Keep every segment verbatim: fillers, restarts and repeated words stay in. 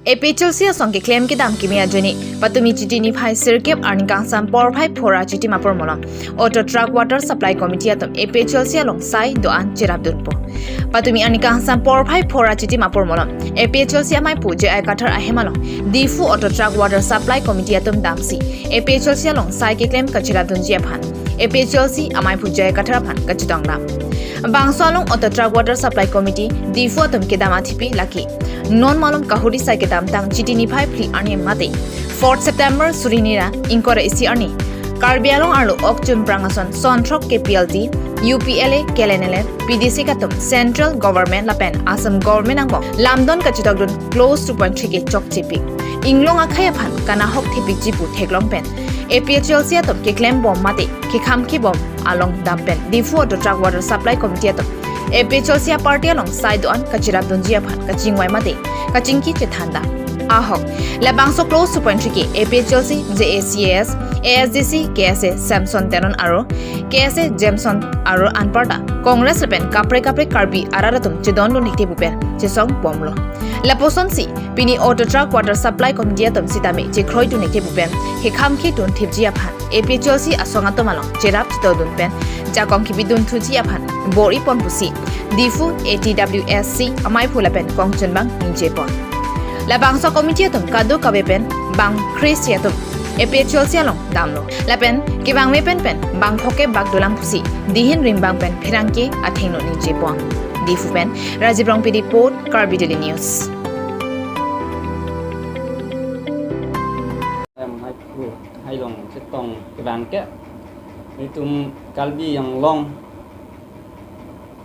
A P H L C asong keklem kedam kimi ajoine patumi Chiti niphai sirkep arni kangsam porphai phora Chiti mapor malom Auto Truck Water Supply Committee atum A P H L C along sai do-an cherapdunpo. Patumi arni kangsam porphai phora Chiti mapor malom A P H L C amaipu J I Kathar ahem along Diphu Auto Truck Water Supply Committee atum damsi A P H L C along sai keklem kacherapdunji aphan A P H L C amaipu J I Kathar aphan kachetongdam. Bangso along Auto Truck Water Supply Committee Diphu atum kedam athipi lake non malom kahuri sai kedamtang Chiti niphai phli arni mate fourth September suri hini ra ingkoi ra isi arni Karbi Anglong arlo ok chunprang ason son throk K P L T, U P L A, K L N L F, P D C atum Central Government lapen Assam Government angbong lamdon kachetokdun Clause two point three ke chokchepik, inglong akhei aphan kanahok thepikji pu theklong pen A P H L C atum keklembom mate kekham kebom along dam pen Diphu Auto Truck Water Supply Committee atum A P H L C aparty along sai do-an kacherapdunji aphan kachingvai mate kachingki chethandam. Ahok, labangso Clause two point three ke A P H L C, J A C S, A S D C, K S A Samson Teron aro K S A Jameson aro anparta Congress lapen kaprek kaprek Karbi arat atum chedondun ikte bupen chesongbomlo. Lapusonsi pini Auto Truck Water Supply Committee atum sitame chekroidun ikte bupen kekham kedun thipji aphan A P H L C asong atum along cherap chetodun pen jakong kebidun thuji aphan bor-ipon pusi Diphu A T W S C amaipu lapen kongchunbang ningjepon. Labangso committee atum kadokave pen bang kre-isi atum A P H L C along damlo. Lapen kevangme pen pen bang phokep bak dolang pusi dihin rimbang pen pherangke athengno ningjepon. Diphu pen Rajiv Rongpi report, Karbi Daily News. Em, hai, hai long chetong kevang ke. Itum Karbi Anglong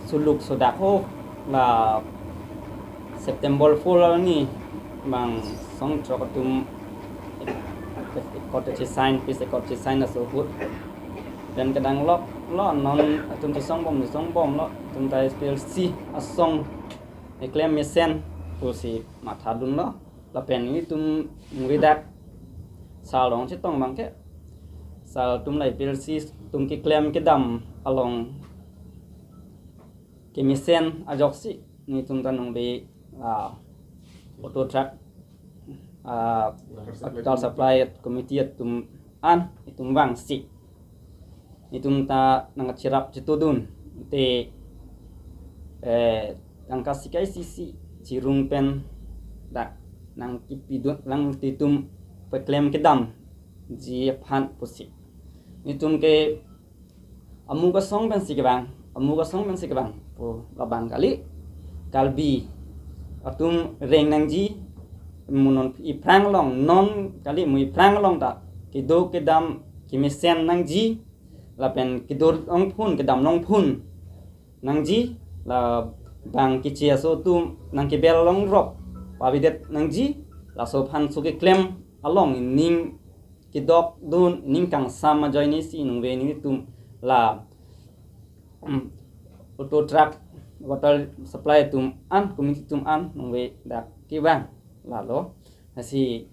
suluk sodak ho la September four arni bang song throk atum accord chesign, peace accord chesign aso ahut. Pen kedang lok lo non atum chesongbom chesongbomlo, atum ta A P H L C asong keklem mesen pusi mathadunlo. Lapen itum nguridak sal rong chetong abang ke sal atum la A P H L C atum keklem kedam along kemesen ajoksi nelitum ta nungbe, ah, Auto Truck, ah, Water Supply Auto Supply Committee atum an itum vangsi nelitum ta nangcherap chetodun te, eh, tangka sika isi isi chirung pen dak nangkepidun lang nelitum peklem kedamji aphan pusi. Nelitum ke amu kasong pensi kevang, amu kasong pensi kevang pu labang kali. Karbi atum reng nangji, mu non iphrang along, non kali, mu iphrang along ta kedo kedam kemesen nangji, lapen kedo longphun kedam longphun nangji, labang keche aso atum nangkebel longrok pavidet nangji, laso aphan so keklem along ning kedokdun, ning kangsam ajoinesi nungve nelitum la, mm, Auto Truck Water Supply atum an, committee atum an nungve dak kevang lalo. Lasi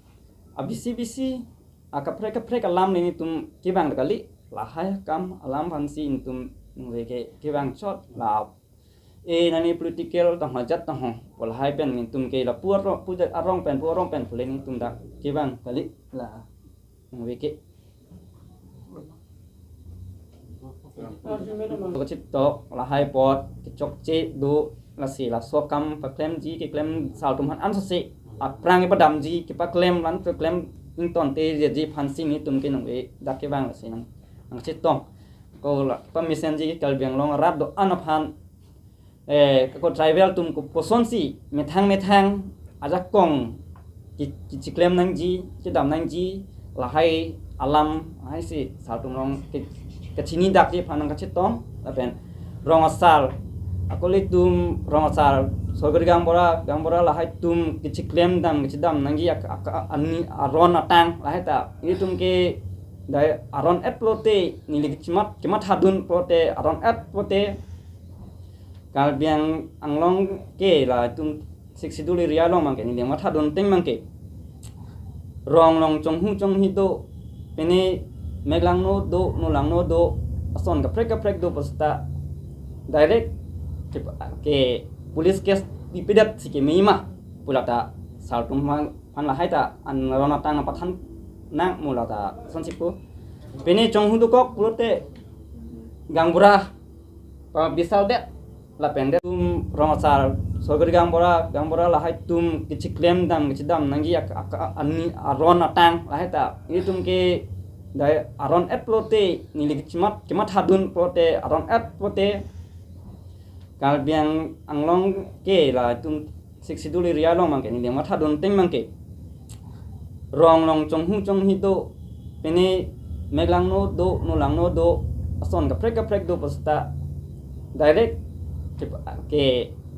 abisi bisi akaprek kaprek alam nelitum kevang kali, lahai akam alam aphansi nelitum nungve ke kevang chot la. E nani political tangho jat tangho pu lahai pen nelitum ke lapu arong, pu jat arong pen, pu arong pen pule nelitum dak kevang kali la nungve ke. Kacheptok lahai apot kechokche do, lasi laso akam paklemji keklem sal atum aphan ansose aphrang kepadamji kepaklem lan keklem ingtonte jeje aphansi nelitum ke nungve dak kevang lasi nang, nangchetong. Ko la pamesenji ke Karbi Anglong arat do-an aphan, eh, ko tribal atum kopusonsi methang methang ajakong ke, kechiklem nangji, kedam nangji, lahai alam, lahai si sal atum along ke, kachini dakji aphan nangkachetong, lapen rong asar, akoli atum rong asar, Sorgari Gaonbura, Gaonbura lahai atum kechiklem dam, kechedam nangji ak, ak, ani aron atang, lahai ta, nelitum ke dai aron-et pulote, neli kechimat, kemathadun pulote, aron-et pulote, Karbi Ang, Anglong ke la itum Sixth Schedule area along abang ke neli mathadun ateng abang ke rong along chonghu chonghi do, pine meklangno do, nolangno do, ason kaprek kaprek do pu seta direct ke, ke police case pipedet si keme ma pu lata Sar atum aphan, aphan lahai ta an ron atang nangpathan nang mo la ta sonsi pu. Pini chonghu dokok pulote gaonbura pabisal det lapen det atum rong asar sorkari gaonbura, gaonbura lahai atum kechiklem dam, kechedam nangji ak-, ak-, ani aron atang lahai ta ilitum ke dai aron-et pulote neli kechimat, kemathadun pulote aron-et pulote Karbi Anglong ke latum Sixth Schedule area along abang ke neli mathadun ateng abang ke rong along chonghu chonghi do, pini mek langno do, no langno do, ason kaprek kaprek do pu seta direct ke, ke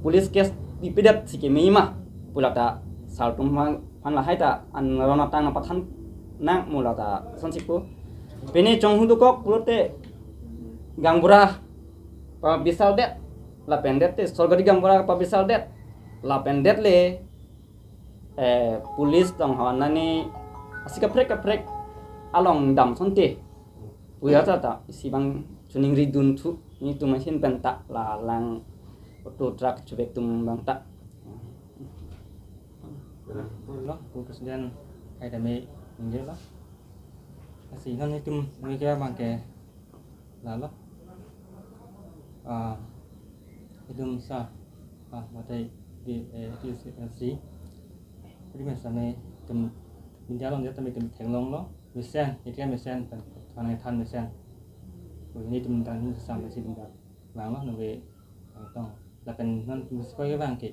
police case pipedet si keme ma pu la ta sar atum aphan, aphan lahai ta an ron atang nangpathan nang mo la ta sonsi pu. Pini chonghu dokok pulote gaonbura pabisal det lapen det te sorkari gaonbura pabisal det lapen det le, eh, police tong hon nani asi kaprek kaprek along dam sonte. Puya ta ta isi abang choningri dun thu, nelitum ahin pen ta la lang auto truck chubek atum abang ta. Lo, pu President hai dame ningje lo. Lasi non itum ningje abang ke lalo. Ah, itum sa, ah, mate di, eh, T C L C. Primesa ne itum India along jata itum theklonglo. Mesen, itum mesen, tan, tan, tan mesen. Ko nelitum dan sa mesen dan langlo, nungge tong. Lapen non itum sikoi abang ke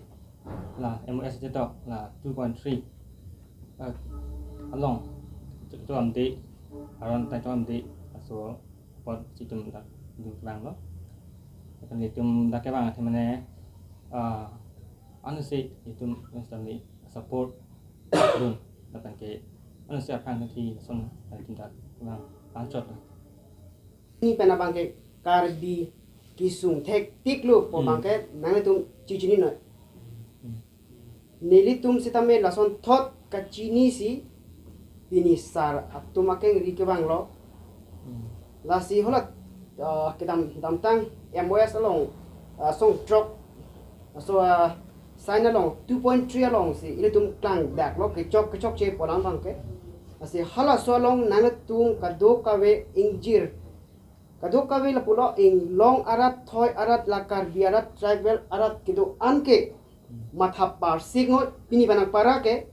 la M O S jetok la two point three, eh, along, chom de, aron ta chom de, aso apot si itum dak dun langlo. Lapen itum dak kevang athe mane, ah, ansi itum instantly support dun, lapen ke ansi aphrang thi son itum dak kevang anchot. Pini pen abang ke Karbi kesung thektik lo pu abang ke nanglitum chichinine. Nelitum sitame lason thot kachinisi pini sar atum akengri kevanglo. Lasi hala, ah, kedam damtang M O S along, ah, song throk, so, ah, sign along two point three alongsi ilitum klangdaklo kechok kechokche pu alam abang ke. Lasi halaso along nanglitum kadokave ingjir, kadokave lapulo inglong arat, thoi arat, la Karbi arat, tribal arat kedo-an ke matha parsik ngot pini pen nangpara ke.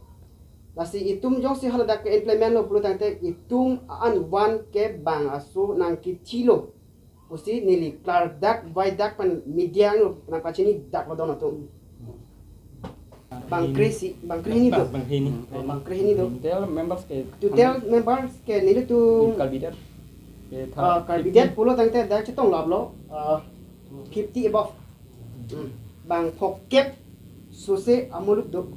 Lasi itum jongsi haladak ke implement lo pulo tangte itum an van ke bang aso nangkethilo pusi neli klardak vaidak pen media nangpachinidak lo don atum. Bang krehini, bang krehini do. Bang, bang krehini. Oh, bang krehini do. Total members ke, total members ke nelitum Karbi det, eh, ah, Karbi det pulo tangte dak chetong laplo, ah, fifty above. Hmm. Bang phokep sose amuluk do.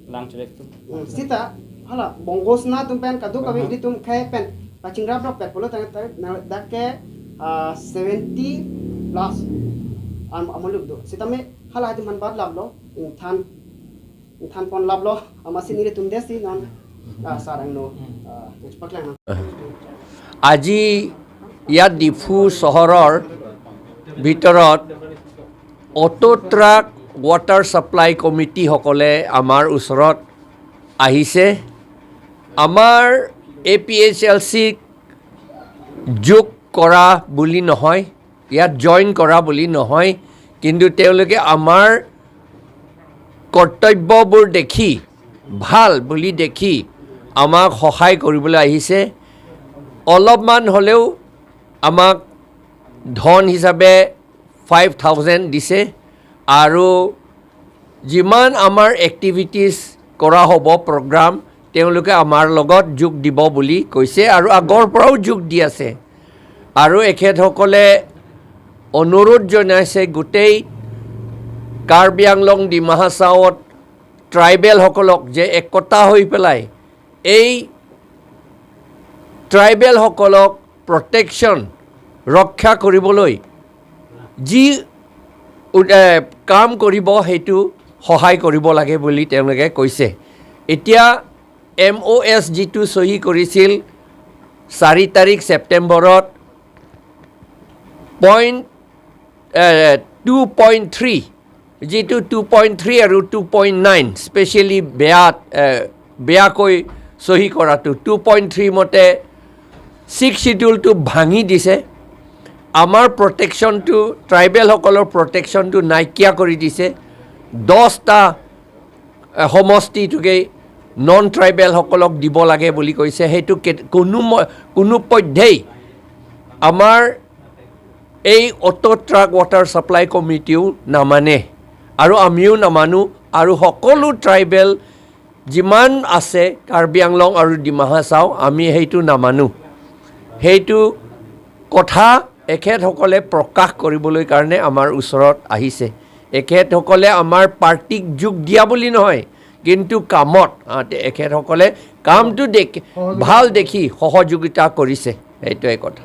Lang chulek tu. Hmm, sita hala Bongo Sena atum pen kadokave ilitum khei pen pachingrap rap pet pulo tangte dak ke, ah, seventy plus am-, amuluk do. Sitame hala atum aphan bat laplo, ingthan, ingthan pon laplo, amatsi nelitum desi non, ah, sarang no, ah, paklang. আজি ইয়াত ডিফু চহৰৰ ভিতৰত auto truck water supply কমিটিসকলে আমাৰ ওচৰত আহিছে। আমাৰ A P H L চিক যোগ কৰা বুলি নহয়, ইয়াত জইন কৰা বুলি নহয়, কিন্তু তেওঁলোকে আমাৰ কৰ্তব্যবোৰ দেখি, ভাল বুলি দেখি আমাক সহায় কৰিবলৈ আহিছে। অলপমান হ'লেও আমাক ধন হিচাপে ফাইভ থাউজেণ্ড দিছে আৰু যিমান আমাৰ এক্টিভিটিজ কৰা হ'ব, প্ৰগ্ৰাম, তেওঁলোকে আমাৰ লগত যোগ দিব বুলি কৈছে আৰু আগৰ পৰাও যোগ দি আছে। আৰু এখেতসকলে অনুৰোধ জনাইছে গোটেই কাৰ্বি আংলং, ডিমা হাছাওত ট্ৰাইবেলসকলক যে একতা হৈ পেলাই এই ট্ৰাইবেলসকলক প্ৰটেকশ্যন, ৰক্ষা কৰিবলৈ যি উ-, এ, কাম কৰিব, সেইটো সহায় কৰিব লাগে বুলি তেওঁলোকে কৈছে। এতিয়া এম অ' এছ যিটো চহী কৰিছিল চাৰি তাৰিখ ছেপ্টেম্বৰত, পইণ্ট, এ, টু পইণ্ট থ্ৰী যিটো টু পইণ্ট থ্ৰী আৰু টু পইণ্ট নাইন স্পেচিয়েলি বেয়া, এ, বেয়াকৈ চহী কৰাটো, টু পইণ্ট থ্ৰী মতে ছিক্স শ্বিডিউলটো ভাঙি দিছে। আমাৰ প্ৰটেকশ্যনটো, ট্ৰাইবেলসকলৰ প্ৰটেকশ্যনটো নাইকিয়া কৰি দিছে। দহটা, এ, সমষ্টিটোকে নন ট্ৰাইবেলসকলক দিব লাগে বুলি কৈছে। সেইটো কে-, কোনো ম-, কোনো পধ্যেই আমাৰ এই অটো ট্ৰাক ৱাটাৰ ছাপ্লাই কমিটিও নামানে আৰু আমিও নামানো। আৰু সকলো ট্ৰাইবেল যিমান আছে কাৰ্বি আংলং আৰু ডিমা হাছাও, আমি সেইটো নামানো। সেইটো কথা এখেতসকলে প্ৰকাশ কৰিবলৈ কাৰণে আমাৰ ওচৰত আহিছে। এখেতসকলে আমাৰ পাৰ্টিক যোগ দিয়া বুলি নহয়, কিন্তু কামত, আ, তে-, এখেতসকলে কামটো দেখ-, সহযোগিতা। ভাল দেখি সহযোগিতা কৰিছে। সেইটোৱে কথা।